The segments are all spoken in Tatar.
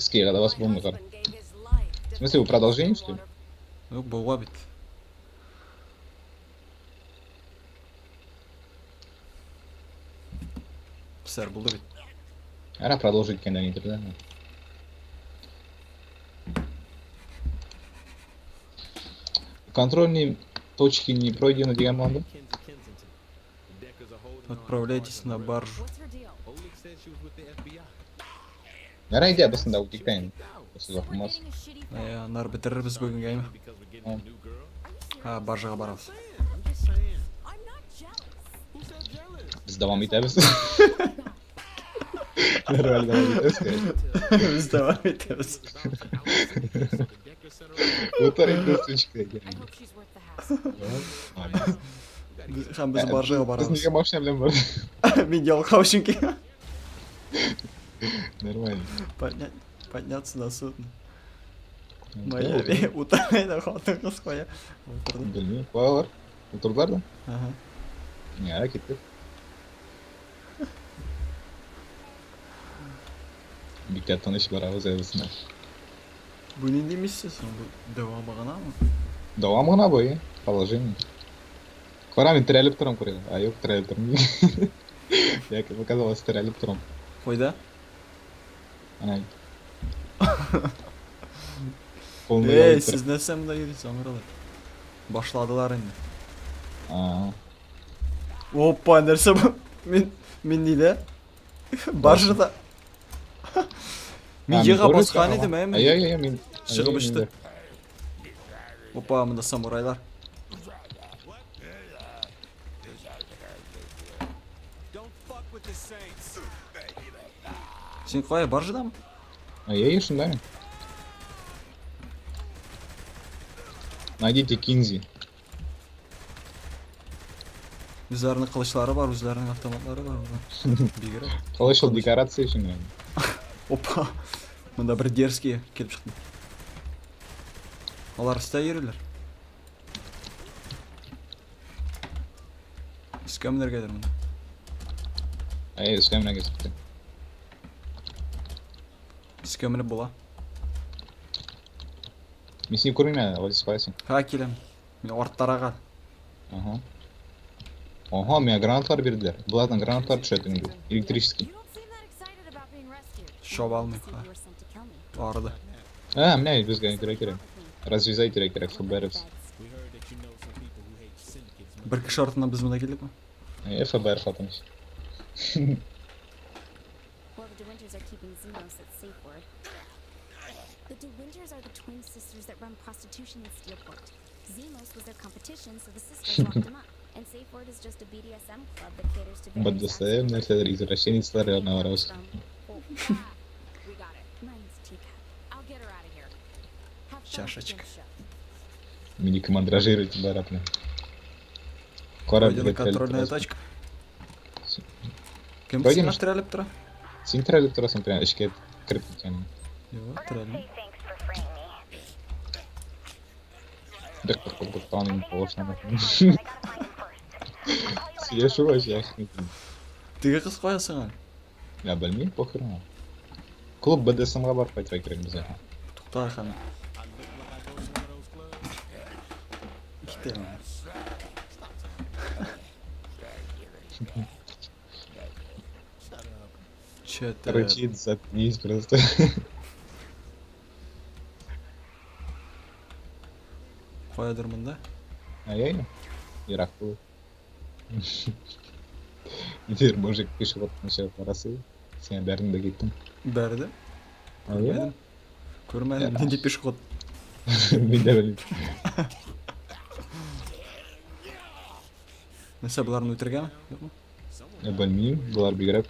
Эскега да басып булмый кара. В смысле, бу продолжение, что ли? Юк, була бит. Сэр, булды бит. Әнә продолжить иткәндә нидер дә. Контрольные точки не пройдены дигән булды. Отправляйтесь на баржу. Нәр әйдә бысында үтик тә инде. Озак булмас. Ә, аннары бетерербез бүгенгә әйме. А, баржага барабыз. Без дәвам итәбез. Нормаль дәвам итәбез. Конечно. Без дәвам итәбез. Утыр инде сучка. Һәм без баржага Без барабыз. нигә машина белән бардык? Мин ялкау чөнки. Нормально. Поднять, подняться на судно. Моя утырмый хатын-кыз кая. Утырды. Белмим, куялар. Утырдылар да. Ага. Не, киттек. Бик тә тыныч барабыз әбесенә. Бу нинди миссия соң? Бу дәвамы гынамы? Дәвам гына бу, е. Положение. Кара, мин терәлеп торам күрә. А, юк, терәлеп тормыйм. Яки показалось, терәлеп торам. Кайда? Ана. Полный Эй, ялып сез нәрсә монда йөрисез, аңгыралар? Башладылар инде. А, Опа, нәрсә бу? Мин мин нидә? Баржада. Мин ега баскан идем, әйме? Әй, әй, әй, мин. Чыгып очты. Опа, монда самурайлар. Син кая, баржадамы? Әй, әй, шунда мин. Найдите Кинзи. Үзләренең кылычлары бар, үзләренең автоматлары бар. Бигрәк. Кылыч ул декорация өчен генә. Опа. Монда бер дерзкий килеп чыкты. Алар өстә йөриләр. Өскә менәргәдер монда. Әй, өскә менәргә китте. Өскә менеп була. Мин сине күрмим әле, Вазис каясың? Ха, киләм. Мин арттарага. Ага. Ага, миңа гранатлар бирделәр. Булардан гранатлар төшә инде. Электрический. Шоба алмыйм. Ха. Арыды. А, менә безгә кирәк кирәк. Развязать кирәк кирәк ФБРовс. Бер кеше артыннан без монда килдекме? Э, ФБР хатын. Well, the DeWinters are keeping Xenos at safe word. The DeWinters are the twin sisters that run prostitution in Steelport. Zemos was their competition, so the sisters locked him up. And Safe Word is just a BDSM club that caters to various BDSM acts of нәрсәдер извращенецлар янына барабыз. From- Mine's teacup. I'll get her out of here. Have fun at the Чашечка. game show. Мине мандражировать бара прям. Кара Пройдена безгә терәлеп контрольная торасың. тачка. Кем Пройдена сиңа терәлеп тора? Син терәлеп торасың прям эчкә кереп киткән. Юк, терәлмим. Бер бер таным положено. Сөйләшү вообще әхмәт. Теге кыз кая соң әле? Я белмим, похер аңа. Клуб БДСМга барып кайтырга кирәк безгә. Тукта ханым. Китә. Че-то... Рычит, заткнись просто. Каядыр монда? Ай-яй. Ерак түгел. Нидер мужик пешеходтан чыгып карасы. Сиңа бәрен дә киттем. Бәрде? Ай-яй. Күрмәдем. Күрмәдем. Нинди пешеход? Мин дә белмим. Нәрсә, боларны үтергәме? Юкмы? Я белмим, болар бигрәк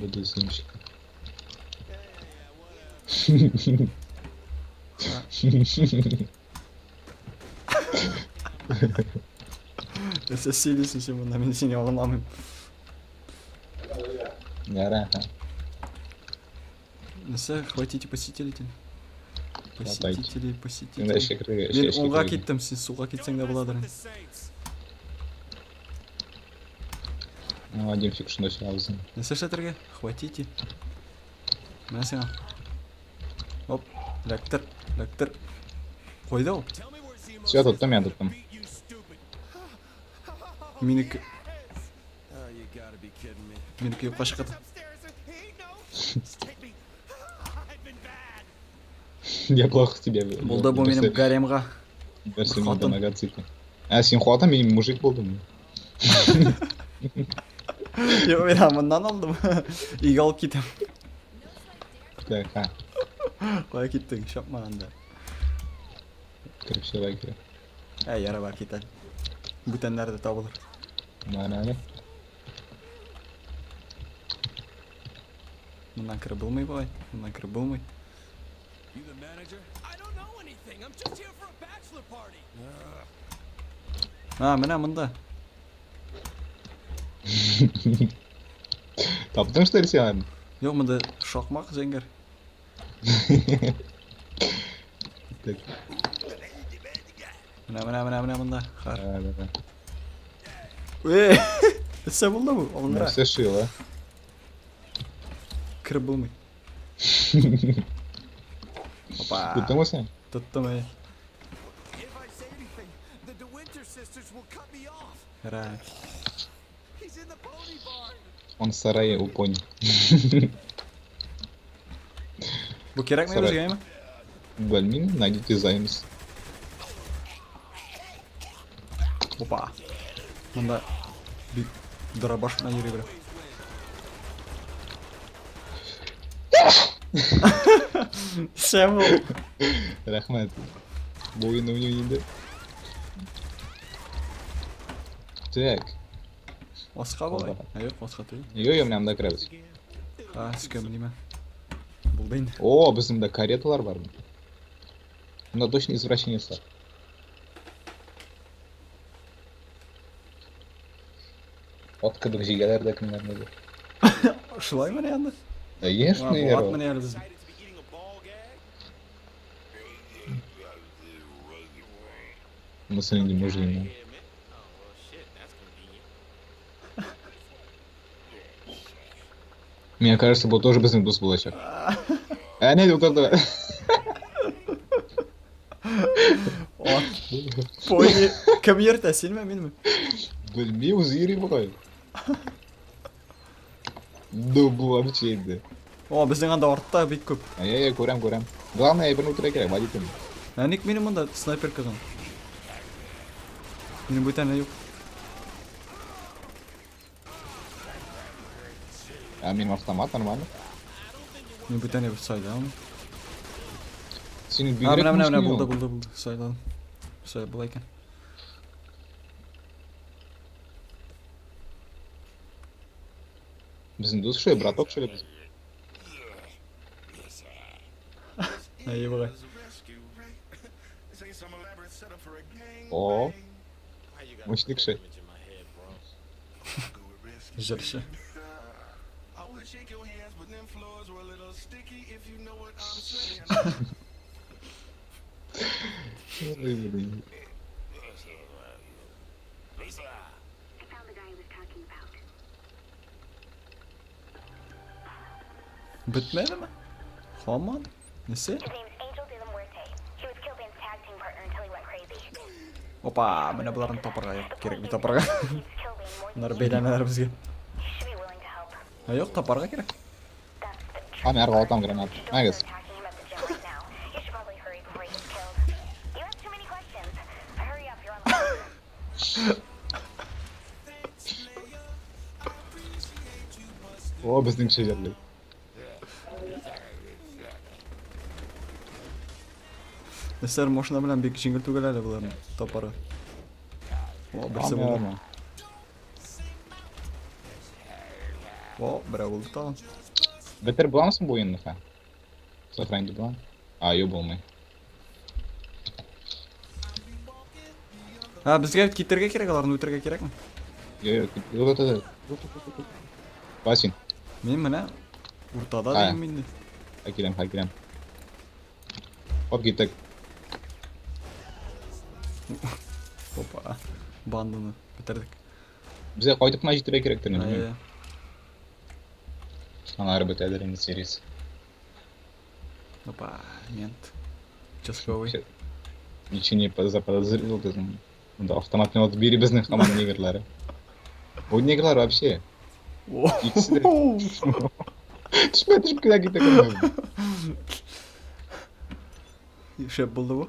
БДСМщик. Нәрсә сөйлисең син монда? Мин сине аңламыйм. Яра. Нәрсә, хватите посетителей. Посетителей, Инде посетителей. эчкә керергә, эчкә Мин эчкә уңга керергә. киттем, син сулга китсәң дә буладыр инде. Ну, один фиг шунда чыгабыз. Нәрсә эшләтергә? Хватите. Менә сиңа. Оп, эләктер, эләктер. Кайда ул? Все, тоттым я, тоттым. Минеке. Минеке юкка чыкты. Я плохо тебе. Булды бу минем гаремга. Берсе Бер хатын. миндә нагацикл. Ә, син хатын, мин мужик булдым. Юк, мин моннан алдым. Өйгә алып китәм. Так, ха, Кая киттең? Чапма анда. кереп чыга кирәк. Ә, яра бар кит әле. Бүтәннәр дә табылыр. Менә әле. Моннан кереп булмый бугай. Моннан кереп булмый. А, менә монда. Таптың что ли син аны? Юк, монда шакмак зәңгәр. Так, Менә, менә, менә, менә монда. Хар. да, да, да. Эй! Нәрсә булды бу? Алындыра. Нәрсә шила? Кереп булмый. Опа. Тоттыңмы син? Тоттым, әй. Рай. Он в сарае у пони. Бу кирәкме Сарай. безгә, әйме? Белмим, найдите займс. Опа. Монда бик дробаш белән йөри берәү. Шәм ул. Рәхмәт. Бу уенны уйный инде. Так. Аска болай. Ә, юк, аска түгел. Йо, йо, менә монда керәбез. А, өскә меним. Булды инде. О, безнең монда кареталар бар. Монда точно извращенецлар. Ат кебек җигәләр дә кемнәрнедер. Шулай менә анда. Конечно, Бу ат Яро. менә әле безнең. Монысы инде мужик. Мне кажется, бу тоже безнең дус булачак. Ә, не, утырды. Ат. Пони. Кем йөртә, синме, минме? Белмим, үзе йөри бугай. Ну, бу вообще инде. О, безнең анда артта бик күп. Әй, әй, күрәм, күрәм. Главное, әйберне үтерә кирәк, водитель. Ә ник минем монда снайперка гына? Минем бүтәне юк. Ә минем автомат нормально. Мин бүтәне бер сайлый алмыйм. Синең А, бигрәк менә, менә, менә, мощный булды, ул. булды, булды. Сайладым. Сай була икән. Безнең дус шулай, браток шулай без. Әйе, бугай. О, мощный кеше. Җырчы. Ой, блин. Бетмәдеме? Һаман? Нәрсә? Опа, менә боларны тапарга юк, кирәк бит тапарга. Болар бәйләнәләр безгә. Ә юк, тапарга кирәк. А, мин арга атам гранат. Нагыз. О, безнең кеше җырлый. Нәрсәләр машина белән бик җиңел түгел әле боларны тапарга. О, берсе булды. О, берәү булды тагын. Бетер буламысың бу уенны, ха? Сохранить була. А, юк булмый. А, безгә китергә кирәк, аларны үтерергә кирәкме? Юк, юк, юк, юк, юк. Васин, Мин менә уртада А. дим инде. ха киләм, ха киләм. Хоп, киттек. Опа. Банданы бетердек. Безгә кайтып кына җитәргә кирәктер инде, белмим. Әйе. Аннары бетәдер инде сериясе. Опа, мент. Участковый. Вообще, ничего не заподозрил безнең. Монда автомат белән атып йөри безнең һаман негрлары. Бу негрлар вообще икесе дә төшмә төшеп кенә китә күрмәдем. Шәп булды бу.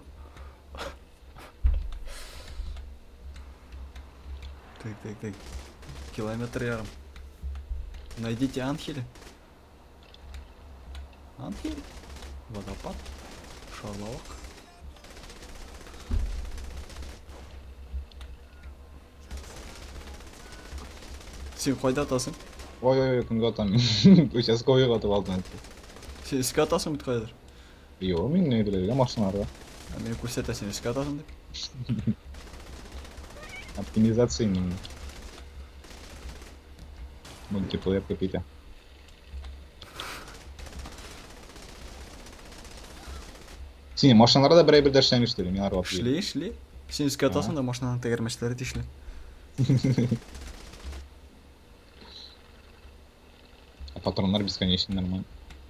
Так, так, так. Километр ярым. Найдите Анхеля. Анхель? Водопад? Шарлавык? Син кайда атасың? Ой, ой, ой, кемгә атам мин? Участковыйга атып алдым. Син өскә атасың бит кайдыр. Юк, мин нигәдер машиналарда. Ә мені күрсәтәсең, өскә атасың дип. Оптимизация инде. Мультиплеер кипите. Син машиналарда бер әйбер дә эшләми что ли? Мин арбап Эшли, эшли. Син өскә атасың да машинаның тәгәрмәчләре тишелә. А патроннар бесконечный нормально.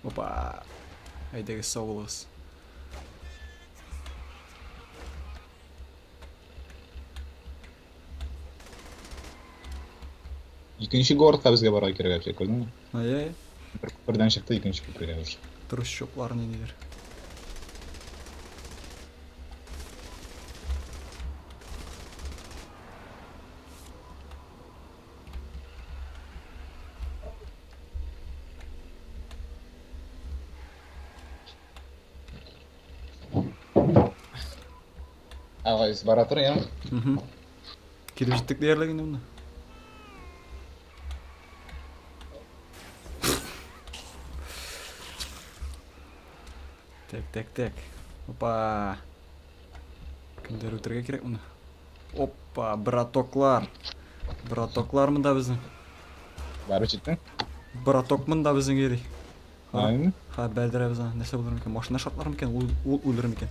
Опа. Әйдәгез, сау булыгыз. Икенче городка безгә барырга кирәк вообще, күрдеңме? Әйе, Бер күпердән чыкты, икенче күпергә уже. Трущоблар ниндидер. Агай, бара тор, я. Мгм. Килеп җиттек диярлек инде монда. Так, так, так. Опа. Кемдер үтергә кирәк моны. Опа, братоклар. Братоклар монда безнең. Барып җиттең? Браток монда безнең йөри. Ха, Ха, бәрдерәбез аны. Нәрсә булыр микән? Машина шартлар микән? Ул, ул үлер микән?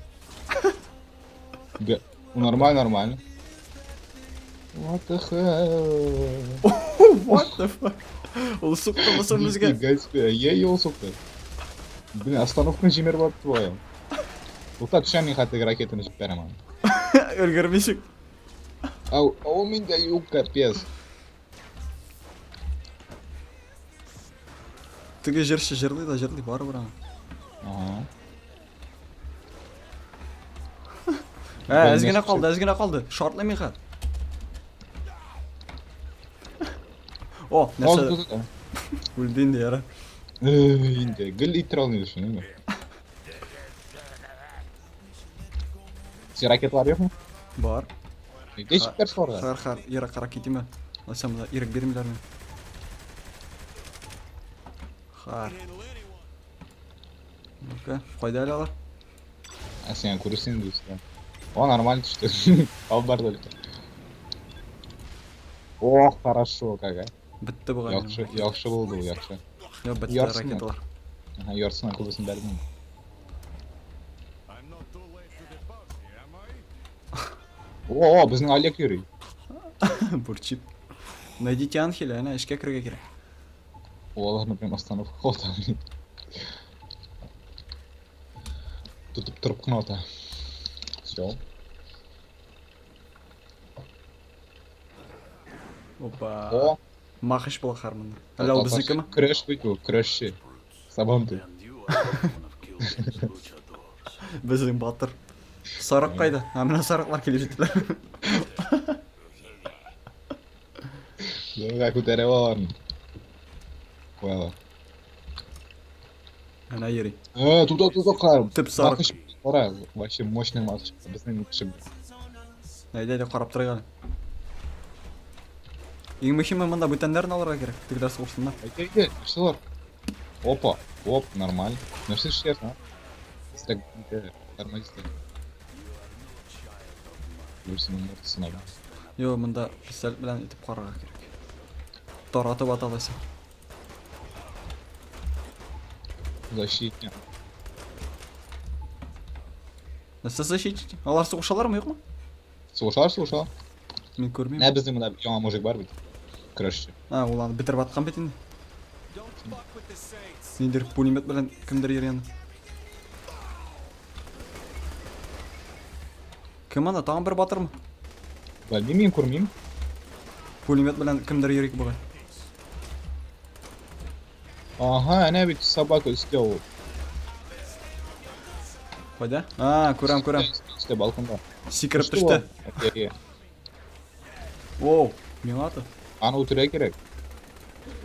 Да, нормально, нормально. What the hell? What the fuck? Ул сукты мысы безгә. Нифига себе, я ел сукты. Блин, остановканы җимереп атты бая. Тукта, төшәм мин хәтта ракетаны җибәрәм аны. Өлгермисең. Ау, ау, миндә юк, капец. Теге җырчы җырлый да җырлый барыбер аны. Ага. Ә, әз генә калды, әз генә калды. Шартлый мин хәзер. О, нәрсә? Үлде инде, яра. Инде гел иттерә алмыйбыз шуны, инде. Син ракеталар юкмы? Бар. Нигә җибәрсә аларга? Хәр, хәр, ераккарак китим әле. Алайса монда ирек бирмиләр миңа. Хәр. Ну-ка, кайда әле алар? Ә син күрерсең инде үзең. О, нормально төште. Алып барды әле. Ох, хорошо, как, а. Бетте бугай. Яхшы, яхшы булды бу, яхшы. Йо, бетте Ярсына. ракеталар. Ага, ярсына күбесен бәрдем. О, о, безнең Олег йөри. Бурчит. Найдите Анхеля, әнә эшкә керергә кирәк. О, аларны прям остановка калды. Тотып торып кына ата. Все. Опа. О, Махач була хәр монда. Әллә ул безнекеме? Көрәш бит бу, көрәшче. Сабантуй. Безнең батыр. Сарык кайда? Ә менә сарыклар килеп җиттеләр. Юлга күтәреп аларны. Куялар. Әнә йөри. Э, тукта, тукта, кара. Төп сарык. Махач, кара, вообще мощный махач. Безнең кеше. Әйдә, әйдә, карап торыйк әле. Иң мөһиме монда бүтәннәрен алырга кирәк. Тегеләр сугышсыннар. Әйдә, әйдә, нәрсә Опа, оп, нормально. Нәрсә эшләрсең, а? Тизрәк тормозить. Берсенең уртасына. Йо, монда пистолет белән итеп карарга кирәк. Таратып ата аласың. Защитник. Нәрсә защитить? Алар сугышалармы, юкмы? Сугышалар, сугышалар. Мин күрмим. Нә безнең монда яңа мужик бар бит. Көрәшче. А, ул аны бетереп аткан бит инде. Ниндидер пулемет белән кемдер йөри анда. Кем анда? Тагын бер батырмы? Белмим, мин күрмим. Пулемет белән кемдер йөри бугай. Ага, әнә бит собака өстә ул. Кайда? А, күрәм, күрәм. Өстә, балконда. Сикереп төште. Әйе. Воу, миңа аты. Аны үтерә кирәк.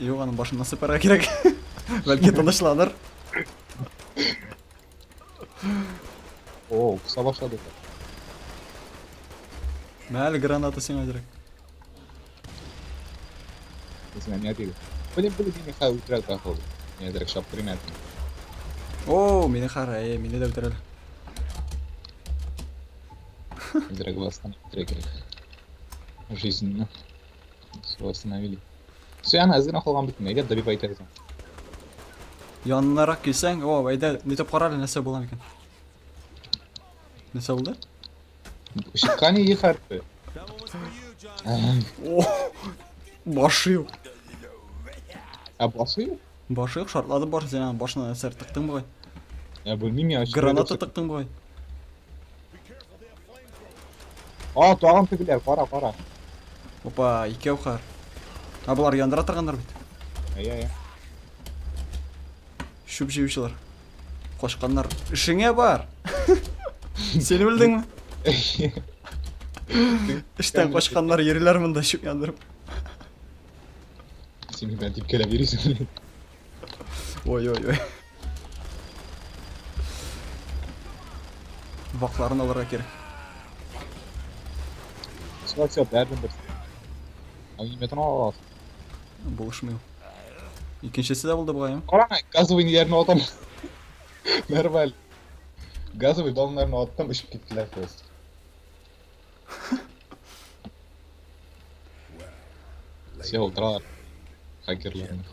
Юк, аның башыннан сыпарга кирәк. Бәлки тынычланыр. О, кыса башлады. Мәл, граната сиңа кирәк. Үзенә не диде. Блин, блин, мине хәл үтерә походу. Мин әзрәк чаптырыйм әле. О, мине кара, э, мине дә үтерәләр. Әзрәк восстановить үтерә кирәк. Жизненно. Все восстановили. Все, ана әзгенә калган бит. Әйдә, добивай итәбез. Янынарак килсәң, о, әйдә, нитеп кара әле, нәрсә була микән? Нәрсә булды? Чыккан иде хәрпе. О, башы юк. Ә башы юк? Башы юк, шартлады башы, син аның башына нәрсә тыктың бугай. Ә белмим я. Граната тыктың бугай. А, тагын тегеләр, кара, кара. Опа, икәү хәр. А болар яндыра торганнар бит. Әйе, әйе. Чүп җыючылар. Качканнар. Эшеңә бар. Син белдеңме? Эштән качканнар йөриләр монда чүп яндырып. Син белән типкәләп йөрисең. Ой, ой, ой. Вакларын алырга кирәк. Все, все, бәрбер бер. Огнеметын ала аласың. Булышмый ул. Икенчесе дә булды бугай. Кара, газовый ниләрне атам. Нормаль. Газовый баллоннарны аттым, очып киттеләр просто. Все, утыралар. Хакерларны.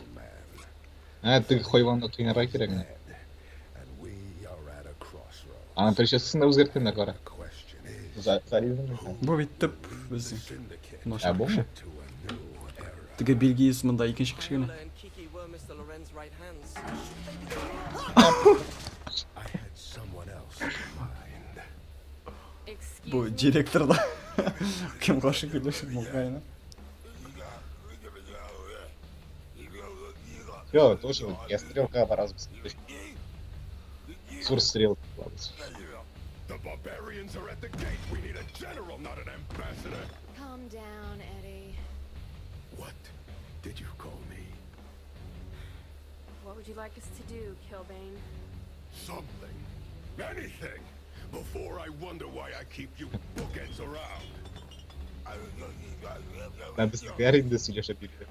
Ә, теге хайванны кыйнарга кирәк менә. Аның прическасын да үзгәрткәннәр, кара. Зарезан. Бу бит төп безнең. Ә, Начар бумы? кеше. Теге Билгиз монда икенче кеше генә. Бу директор да. Кем каршы килә шул бугайны. Все, тоже я стрелка барабыз. Зур стрелка барабыз. The barbarians are at the gate. We need a general, not an ambassador. Calm down, Eddie. What did you call me? What would you like us to do, Kilbane? Something. Anything. Before I wonder why I keep you bookends around. Ә безнекеләр инде сөйләшеп йөриләр.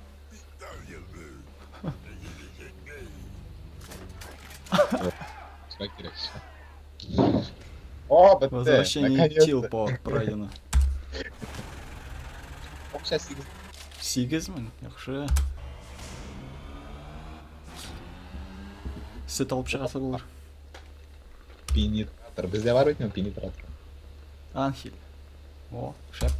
Шулай кирәк. О, бетте. Возвращение Наконец-то. Тилпо пройдено. Акча сигез. 8000, яхшы. Сөт алып чыгасы булыр. Пенетратор. Бездә бар бит пенетратор. Анхель. О, шәп.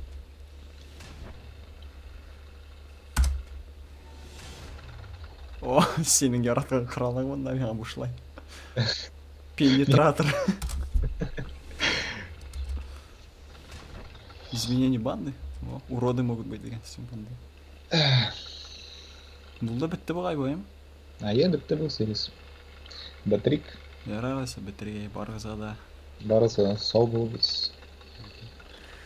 О, синең яраткан коралың монда миңа бушлай. Пенетратор. Изменение банды? О, уроды могут быть дигән сүз банда. Булды бетте бугай бу, әм? Әйе, бетте бу сервис. Бетерик. Ярар, алайса бетерергә барыгызга да. Барысы сау булыгыз.